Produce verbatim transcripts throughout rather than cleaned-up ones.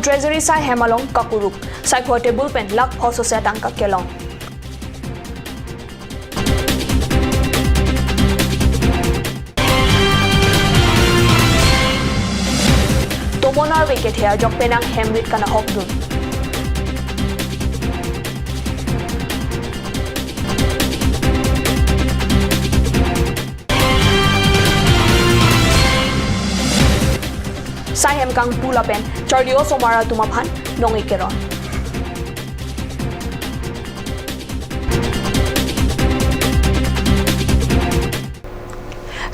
Treasury asai hem along kakuruk, saiphu table pen lakh pho sose atangka kelong. Tomon arve kethe ajok penang hem rit kanahokdun. Asai hem kangpu lapen charli osomar atum aphan nong-ik keron.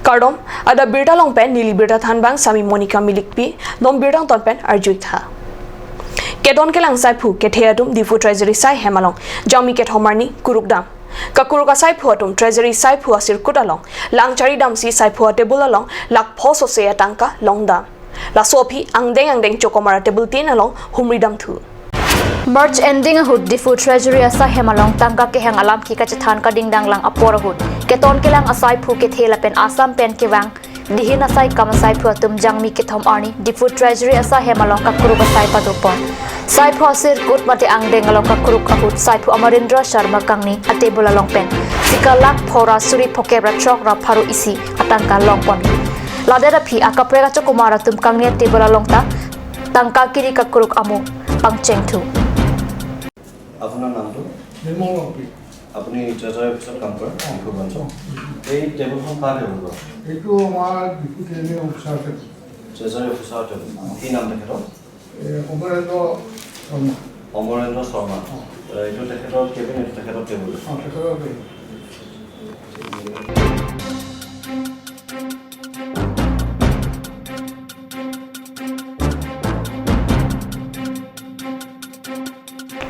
Kardom, adap birta along pen neli birta thanbang Sami Monica Milikpi, non birta angton pen arju-ik tha. Keton kelang saiphu kethe atum Diphu Treasury asai hem along Jangmi kethom arni kuruk dam. Kakuruk asaiphu atum Treasury saiphu asirkut along lang chari damsi saiphu atable along lakh pho sose atangka longdam. Laso aphi angdeng angdeng chokomar atable tin along humri damthu. March ending ahut Diphu Treasury asai hem along tangka kehang alam ki kachethan kadingdang lang apor ahut, keton kelang asaiphu kethe lapen Assam pen kevang dihin asai kam asaiphu atum Jangmi kethom arni Diphu Treasury asai hem along kakuruk asai padopon. Saiphu asirkut mate angdeng along kakuruk ahut saiphu Amarendra Sharma kangni atable along pen sika lakh pho ra suri phokep ra throk ra pharo isi atangka longpon. Ladet aphi akaprek achokomar atum kangni atable along ta tangka kiri kakuruk amo pangchengthu. আপোনাৰ নামটো? নিৰ্মল ৰংপি। আপুনি ট্ৰেজাৰী অফিচত কাম কৰে? ডিফু ব্ৰাঞ্চত। এই টেবুলখন কাৰ টেবুল বাৰু? এইটো আমাৰ Diphu treasury officer table. Treasury officer table. কি নাম তেখেতৰ? এ, অমৰেন্দ্ৰ শৰ্মা। অমৰেন্দ্ৰ শৰ্মা। অ। এ, এইটো তেখেতৰ কেবিন, এইটো তেখেতৰ টেবুল। অ, তেখেতৰ table.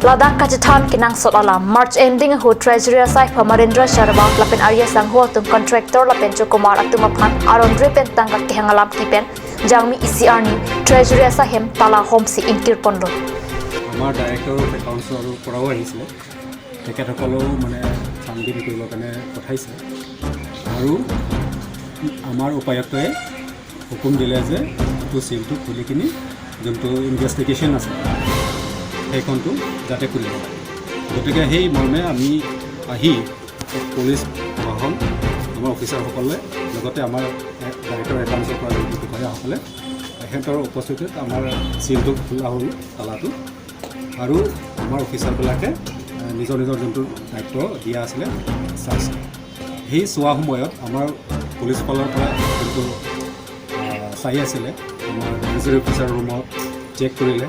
Ladak kachethan kenangsot alam. March ending ahut Treasury asai Amarendra Sharma lapen arya sangho atum contractor lapen chokomar atum aphan aron ri pen tangka kehang alam kipen Jangmi isi arni Treasury asai hem tala homsi ingkir ponlo. আমাৰ director of একাউণ্টছৰ পৰাও আহিছিলে, তেখেতসকলেও মানে ছানবিন কৰিবৰ কাৰণে পঠাইছে। আৰু আমাৰ উপায়ুক্তই হুকুম দিলে যে এইটো চিলটো খুলি কিনি যোনটো ইনভেষ্টিগেশ্যন আছে সেইখনটো যাতে খুলিব লাগে। গতিকে সেই মৰ্মে আমি আহি পুলিচ প্ৰশাসন, আমাৰ অফিচাৰসকলে লগতে আমাৰ ডাইৰেক্টৰ একাউণ্টছৰ পৰা যোনটো বিষয়াসকলে সিহঁতৰ উপস্থিতিত আমাৰ চিলটো খোলা হ'ল তালাটো। আৰু আমাৰ অফিচাৰবিলাকে এ, নিজৰ নিজৰ যোনটো দায়িত্ব দিয়া আছিলে চাইছে। সেই চোৱা সময়ত আমাৰ পুলিচসকলৰ পৰা যোনটো আহ, চাই আছিলে, আমাৰ ট্ৰেজাৰী অফিচাৰ ৰুমত চেক কৰিলে।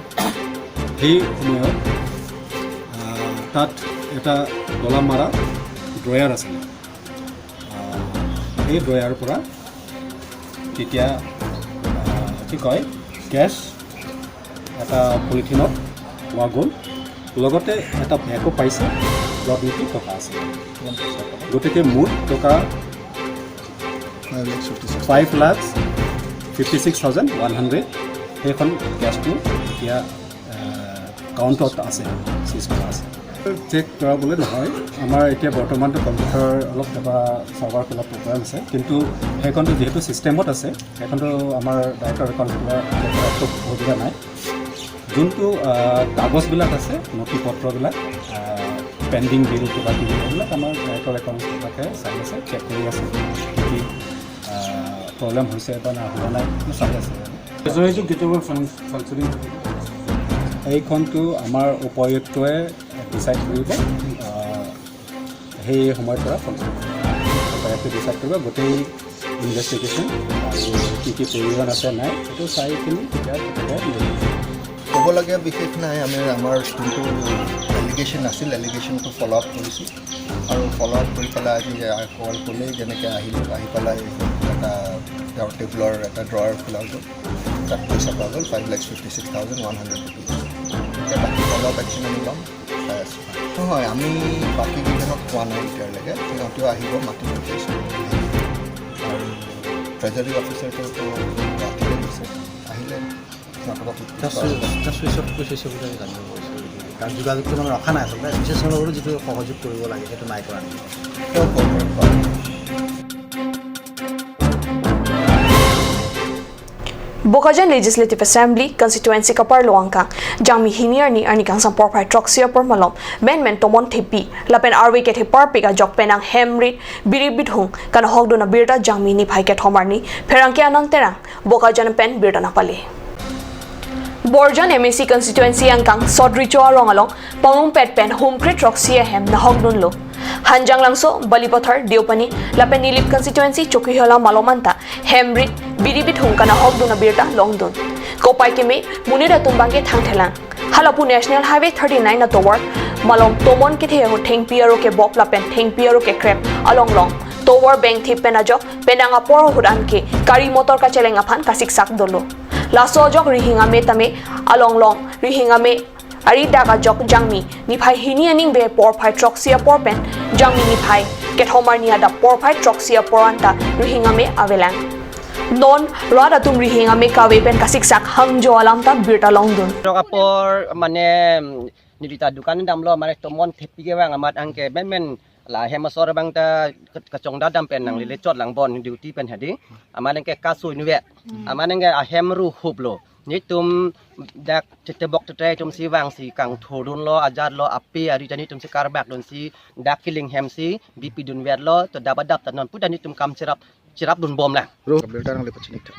সেই সময়ত আহ, তাত এটা তলা মাৰা ড্ৰয়াৰ আছিলে। আহ, সেই ড্ৰয়াৰৰ পৰা তেতিয়া আহ, কি কয়, কেছ এটা পলিথিনত পোৱা গ'ল, লগতে এটা বেগো পাইছে, য'ত নেকি টকা আছে। গতিকে মুঠ টকা five lakh fifty six thousand one hundred. সেইখন কেছটো এতিয়া আহ, কাউণ্টত আছে, চিজ কৰা আছে। চেক কৰাবলৈ নহয়, আমাৰ এতিয়া বৰ্তমানতো কম্পিউটাৰ অলপ কিবা চাৰ্ভাৰ কিবা প্ৰব্লেম আছে, কিন্তু সেইখনতো যিহেতু ছিষ্টেমত আছে, সেইখনতো আমাৰ ডাইৰেক্টৰ একাউণ্ট কিবা চেক কৰাৰ একো অসুবিধা নাই। যোনটো আহ, কাগজবিলাক আছে, নথি পত্ৰবিলাক, পেণ্ডিং বিল কিবা কিবি, এইবিলাক আমাৰ ডাইৰেক্টৰ একাউণ্টবিলাকে চাই আছে, চেক কৰি আছে, কি কি প্ৰব্লেম হৈছে বা না হোৱা নাই, এইটো চাই আছে। ট্ৰেজাৰীটো কেতিয়াবা ফাং- ফাংচনিং হ'ব? এইখনতো আমাৰ উপায়ুক্তই ডিচাইড কৰিব। আহ, সেই সময়ৰ পৰা ফাংচন উপায়ুক্তই ডিচাইড কৰিব গোটেই ইনভেষ্টিগেশ্যন আৰু কি কি প্ৰয়োজন আছে নাই, সেইটো চাই কিনি তেতিয়া তেখেতে নিৰ্দেশ দিব। ক'বলগীয়া বিশেষ নাই। আমি আমাৰ যোনটো এলিগেশ্যন আছিল, এলিগেশ্যনটো ফ'ল' আপ কৰিছোঁ আৰু ফ'ল' আপ কৰি পেলাই আজি কল কৰিলেই যেনেকে আহিলোঁ, আহি পেলাই এটা তেওঁৰ টেবুলৰ এটা ড্ৰৱাৰ খোলা গ'ল, তাত পইচা পোৱা গ'ল, five lakh fifty six thousand one hundred rupees. এতিয়া বাকী ফ'ল' আপ একশ্যন আমি ল'ম, চাই আছোঁ। নহয়, আমি বাকীকেইজনক কোৱা নাই এতিয়ালৈকে, সিহঁতেও আহিব, মাতি পঠিয়াইছোঁ। আৰু ট্ৰেজাৰী অফিচাৰটোতো গুৱাহাটীতে গৈছে, আহিলে সিহঁতক জাষ্ট চুইচ অফ কৰি থৈছে বুলি আমি জানিব পাৰিছোঁ। কাৰণ যোগাযোগটো মানে ৰখা নাই আচলতে, এছ'চিয়েশ্যনৰ লগতো যিটো সহযোগ কৰিব লাগে সেইটো নাই কৰা নেকি? তেওঁ কৰ্পৰেট কৰা। Bokajan Legislative Assembly constituency kaparlo angkang Jangmi hini arni, arni kangsam porphai throksi apor malom menmen tomon thepi lapen arve kethe parpik ajok penang hem rit, biri bithung kanahokdun abirta Jangmi niphai kethom arni pherangke Anand Terang Bokajan pen birta nangpale. Borjan M A C constituency angkang Sot Recho arong along pangrumpet pen humkre throksi ahem nahokdunlo. Hanjanglangso, Balipathar, Deopani lapen Nilip constituency Chokihola malom anta hem rit, biri bithung kanahokdun abirta longdun. Kopai keme, monit atum abangke thangthelang. Halapu National Highway thirty-nine atovar malom tomon kethe ahut thengpi aro kebop lapen thengpi aro kekrep along long. Tovar bengthip pen ajok penang apor ahut anke gari motor kacheleng aphan kasiksak dolo. Laso ajok rihing ame tame along long, rihing ame ari dak ajok Jangmi niphai hini aningve porphai throksi apor pen Jangmi niphai kethom arni adap porphai throksi apor anta rihing ame avelang. Non rat atum rihing ame kave pen kasiksak hangjo alam ta birta longdun. Rok apor mane neli ta dukan damlo, mane tomon thepi kevang amat anke menmen la hem asor abang ta ke-, kachongdat dam pen nang lele chot lang bon duty pen hadi. Amat anke kasu inve. Amat anke ahem ru huplo. Netum dak chetebok tete atum si vangsi kangthurdunlo, ajatlo, ape ari ta netum si karbakdunsi dak kiling hem si bipidunvetlo, to dap adap ta non puta netum kam cherap cherapdun bomlang. Ro birta nangli pachini tha.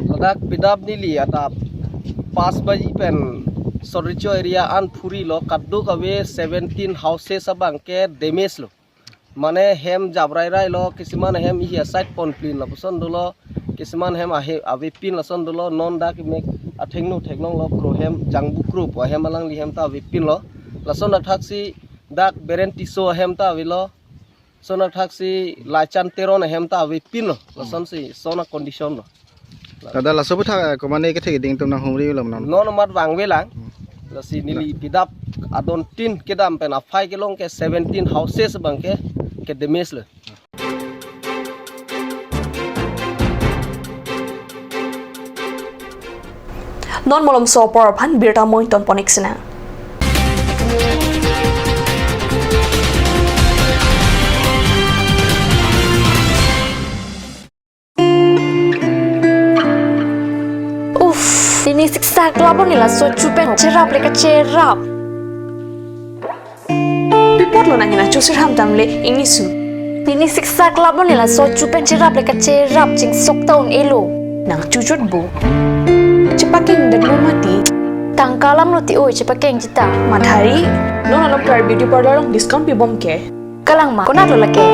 Ladak pidap neli adap pas baji pen Sot Recho area an phurilo, kadokave seventeen houses abangke damage lo. Mane hem jabrairai lo, kisiman hem ihi aside ponplin lapuson dolo, kisiman hem ahe avepin lason dolo, non dak imek athengno theklonglo, kro hem jangbu kro pu ahem alangli hem ta avepinlo. Lason athaksi dak Beren Tisso ahem ta avelo. Lason athaksi Laichan Teron ahem ta avepinlo. Lasonsi lason acondition lo. Dada, laso aphuthak, eh, komane kethe keding atum nanghumrilo non? Non amat vangvelang. Lasi neli pidap adon tin kedam pen aphai kelong ke seventeen houses abangke ke damage lo. Non malomso apor aphan birta moiton ponik sina. Uff, pini siksak labon nila so chupen cherap le kacherap. Pi apotlo nang hena chusir ham tamle ingnisu. Pini siksak labon nila so chupen cherap le kacherap chingsok ta un-elo. Nang chuchot bo. Chepakeng den mo mati. Tangka alam lo ti oi chepakeng chita. Mathari. Non along Clarette Beauty Parlour along discount pibom ke. Kalang ma, konat lo lake?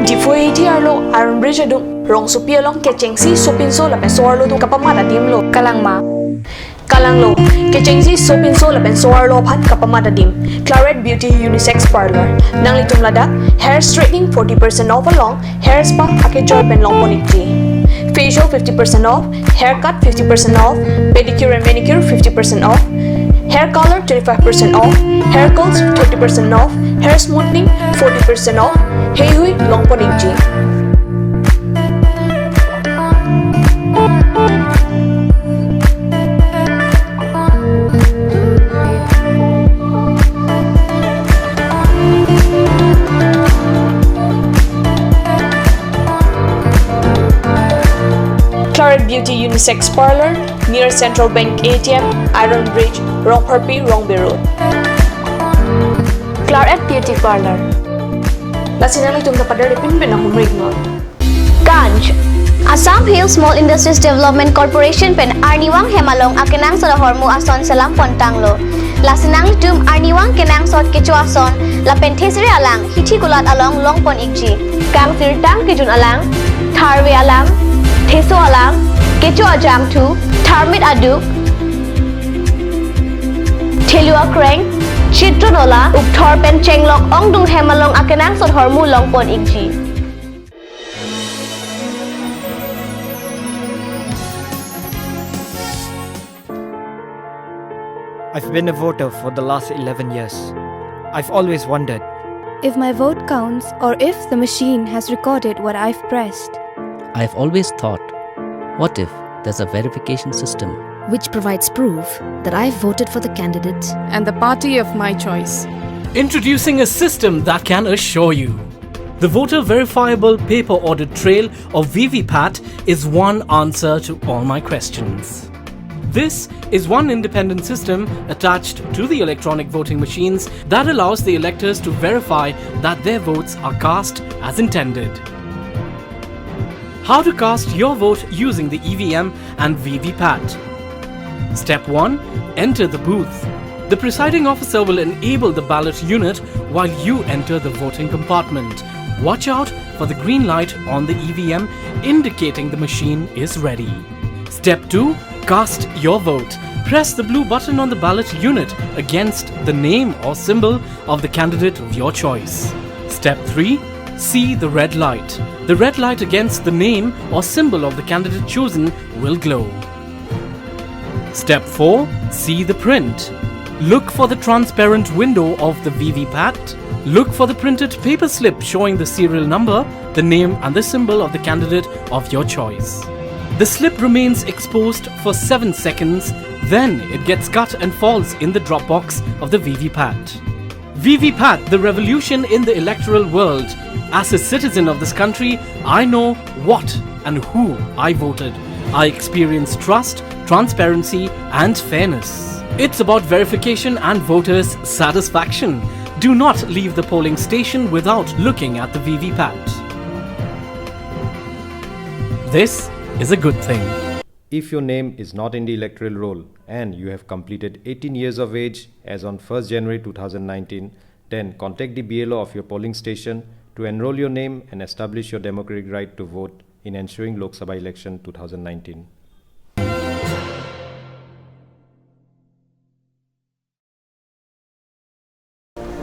Diphu A T R lo, Iron Bridge adung, rongsopi along kechengsi sopinso lapen so-arlo atum kapamat adim lo. Kalang ma? Kalang lo, kechengsi sopinso lapen so-arlo aphan kapamat adim. Clarette Beauty Unisex Parlour. Nanglitum ladak hair straightening forty percent off along hair spa akejoi pen longpon ikji. Facial fifty percent off, haircut fifty percent off, pedicure and manicure fifty percent off, hair color twenty-five percent off, hair curls thirty percent off, hair smoothing forty percent off, heihui longpon ikji. Clarette Beauty Unisex Parlour, near Central Bank A T M, Iron Bridge, Rongpharpi, Rongbe Road. Clarette Beauty Parlour. Lasi nanglitum ta pader pinpen nanghumri iknon. Ganj. Assam Hill Small Industries Development Corporation pen arnivang hem along akenangsot ahormu ason selam pontanglo. Lasi nanglitum arnivang kenangsot kecho ason lapen thesere alang hithi kulat along longpon ikji. Kangsirtang kejun alang, tharve alang, theso alang, kecho ajangthu, tharmit aduk, thelu akreng, chitron ola, ukthor pen chenglok ongdung hem along akenangsot ahormu longpon ikji. I've been a voter for the last eleven years. I've always wondered if my vote counts or if the machine has recorded what I've pressed. I've always thought, what if there's a verification system which provides proof that I've voted for the candidate and the party of my choice? Introducing a system that can assure you The voter verifiable paper audit trail, or V V PAT, is one answer to all my questions. This is one independent system attached to the electronic voting machines that allows the electors to verify that their votes are cast as intended. How to cast your vote using the E V M and V V PAT. Step one. Enter the booth. The presiding officer will enable the ballot unit while you enter the voting compartment. Watch out for the green light on the E V M indicating the machine is ready. Step two. Cast your vote. Press the blue button on the ballot unit against the name or symbol of the candidate of your choice. Step three. See the red light. The red light against the name or symbol of the candidate chosen will glow. Step four. See the print. Look for the transparent window of the V V PAT. Look for the printed paper slip showing the serial number, the name and the symbol of the candidate of your choice. The slip remains exposed for seven seconds, then it gets cut and falls in the drop box of the V V PAT. V V PAT, the revolution in the electoral world. As a citizen of this country, I know what and who I voted. I experience trust, transparency, and fairness. It's about verification and voters' satisfaction. Do not leave the polling station without looking at the V V PAT. This is a good thing. If your name is not in the electoral roll and you have completed eighteen years of age as on first January two thousand nineteen, then contact the B L O of your polling station to enroll your name and establish your democratic right to vote in ensuing Lok Sabha election two thousand nineteen.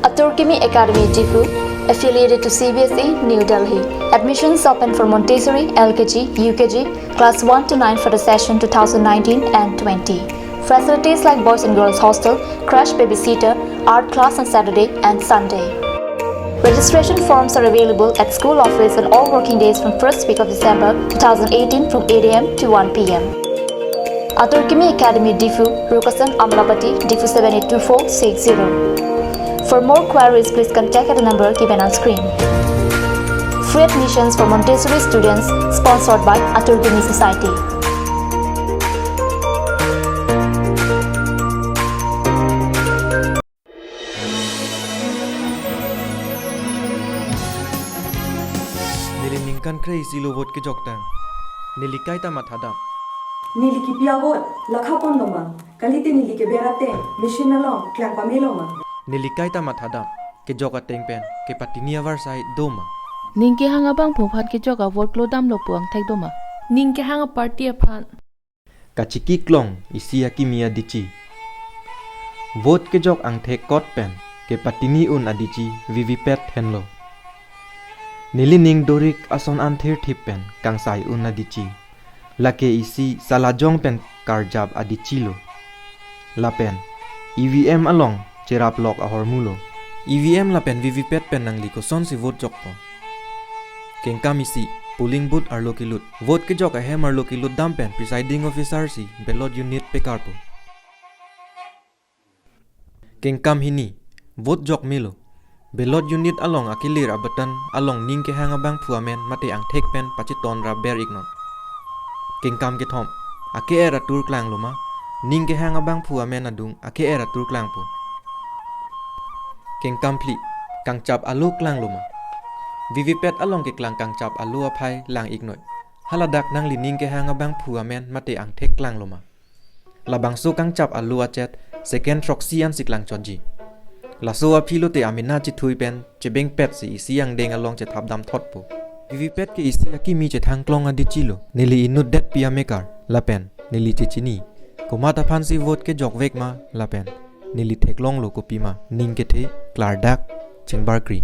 Atur Kimi Academy Diphu, affiliated to C B S E, New Delhi. Admissions open for Montessori, L K G, U K G, class one to nine for the session two thousand nineteen and twenty. Facilities like boys and girls hostel, crash babysitter, art class on Saturday and Sunday. Registration forms are available at school office on all working days from first week of December two thousand eighteen from eight A M to one P M. Atur Kimi Academy Diphu, Rukasan Amlapati, Diphu seven eight two four six zero. For more queries, please contact at the number given on screen. Free admissions for Montessori students, sponsored by Atur Kimi Society. Neli ningkan kre-isi lo vote kejok tang. Neli kaita mathadam. Neli kipi a-vote lakha pon lo ma? Kalite neli keber ateng machine along klang pame lo ma? Neli kaita mathadam. Kejok ateng pen kepatini avarsai do ma? Ning kehang abangphu aphan kejok a-vote klodamlo pu angthek do ma? Ning kehang a-party aphan kachiki klong isi akimi adichi. Vote kejok angthek kot pen kepatini un adichi V V PAT henlo. Neli ning dorik ason an thirthip pen kangsai un adichi. Lake isi salajong pen karjap adichi lo. Lapen E V M along cherap lok ahormu lo. E V M lapen V V PAT pen nangli kosonsi vote jokpo? Kengkam isi, polling booth arlo kelut. Vote kejok ahem arlo kelut dam pen presiding officer si ballot unit pekarpo. Kengkam hini, vote jok melo. Ballot unit along akelir a-button along ning kehang abangphu amen mate angthek pen pacheton rap ber iknon. Kengkam kethom, ake-er atur klanglo ma? Ning kehang abangphu amen adung ake-er atur klangpo. Kengkam phli, kangchap alo klanglo ma? V V PAT along keklang kangchap alo aphai lang iknoi. Haladak nangli ning kehang abangphu amen mate angthek klanglo ma? Labangso kangchap alo achet second throksi ansi klangchotji. Laso aphi lote amena chethui pen chebengpet si isi angdeng along chethap damthotpo. V V PAT ke isi akimi chethang klong adichi lo. Neli inut detpi amekar lapen neli chechini. Komat aphansi vote kejok vek ma lapen neli theklonglo kopima ning kethe klardak chingbarkri.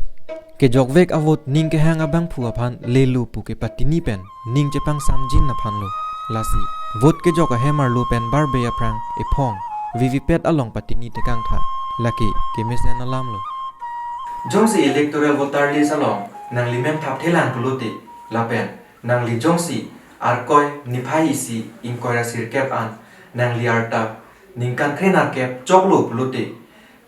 Kejok vek a-vote ning kehang abangphu aphan lelo pu kepatini pen ning chepangsamjin aphan lo. Lasi vote kejok ahem arlo pen barbe aphrang ephong V V PAT along patini tekangtha. Lake kemesen alam lo. Jongsi electoral voter list along nanglimen thapthelang pulote lapen nangli jongsi Arkoi niphai isi ingkoi ra sirkep an nangli arta ningkan kre nerkep choklo pulote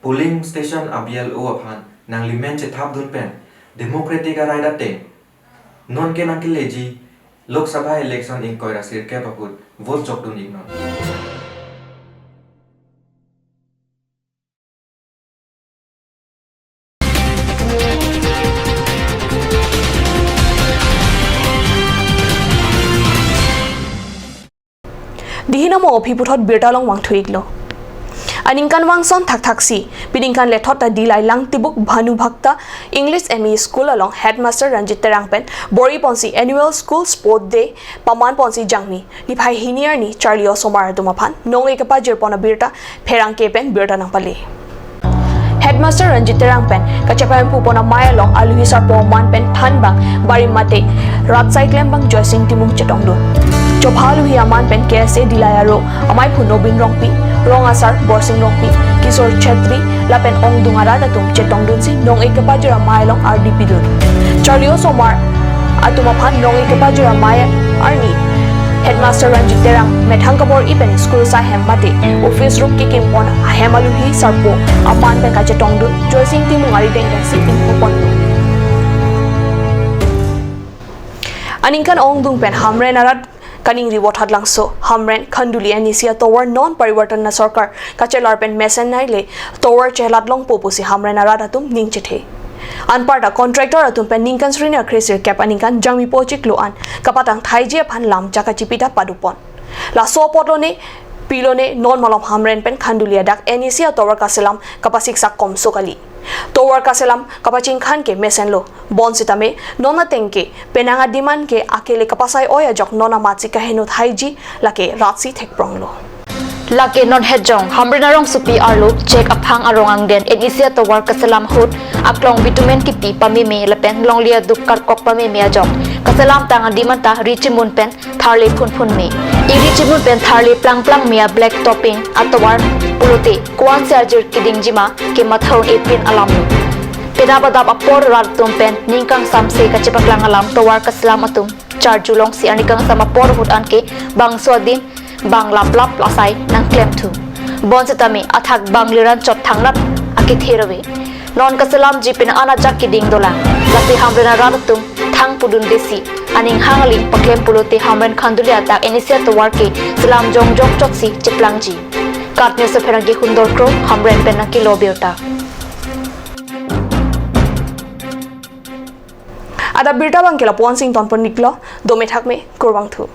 polling station a-B L O aphan nanglimen chethapdun pen Democratic arai ateng, non ke nangkeleji Lok Sabha election ingkoi ra sirkep ahut vote jokdun iknon. Dihinamo aphi puthot birta along vangthu iklo. Aningkanvang ason thakthaksi, peningkan lethot ta Dillai Langtibuk Bhanu Bhakta English M E School along Headmaster Ranjit Terang pen bor-iponsi Annual School Sport Day pamanponsi Jangmi niphai hini arni charli osomar atum aphan nong-e kepajirpon abirta pherangke pen birta nangpale. Headmaster Ranjit Terang pen kachepahemphu pon amei along aluhi sarpo aman pen thanbang barim mate rat asai klembang Joysing Timung chetongdun. Chopha aluhi aman pen K S A Dillai aro ameiphun Nobin Rongpi, rong asar Borsing Rongpi, Kishore Chhetri lapen ongdung arat atum chetongdunsi nong-e kepajir amei along ardi pidun. Charli osomar atum aphan nong-e kepajir amei arni Headmaster Ranjit Terang methang kabor-i pen school asai hem mate office room kekimponji ahem aluhi sarpo aman pen kachetongdun Joysing Timung arideng pensi ingpuponlo. Aningkan ongdung pen Hamren arat kaningri Vothatlangso Hamren Khanduli N E C atovar non Parivartan Sorkar kachelar pen mesen naile tovar chelat longpo pusi Hamren arat atum ning chethe. Anparta contractor atum pen ningkan srini akhre sirkep aningkan Jangmi pochiklo an kapatang thaiji aphan lam chakachipita padupon. Laso apotlo ne pilo ne non malom Hamren pen Khanduli adak N E C atovar kaselam kapasiksak komso kali. Tovar kaselam kapachingkhan ke mesenlo. Bonsitame non ateng ke penang a-demand ke akele kapasai oi ajok non amatsi kaheno thaiji lake ratsi thekpronglo. Lake non Hejong Hamren arongsopi arlo chek aphang arong angden N E C atovar kaselam ahut aklong bitumen kipi pameme lapen longle aduk karkok pameme ajok kaselam tang a-demand ta ri chimun pen tharle phunphun me. Iri chimun pen tharle plangplang me a-black topping atovar pulote ko-ansi arjir kedingjima ke matha un-e pin alamlo. Kedap adap apor rat atum pen ning kangsamse kachepaklang alam tovar kaselam atum charjulongsi arni kangsam apor ahut anke bangso adim bang laplap lasai nangklemthu. Bonsitame athak bang liran chot thangnat akethe ave. Non kaselamji pen an ajak keding dolang. Lasi Hamren arat atum thang pudundesi aning hang aling paklem pulote Hamren Khanduli adak N E C atovar ke selam jongjong chotsi cheplangji. KAT News apherangke Hundor Kro Hamren pen nangkelo birta. Adap birta abangke lapu-ansi ingtonpon iklo, dome thakme, kurvangthu.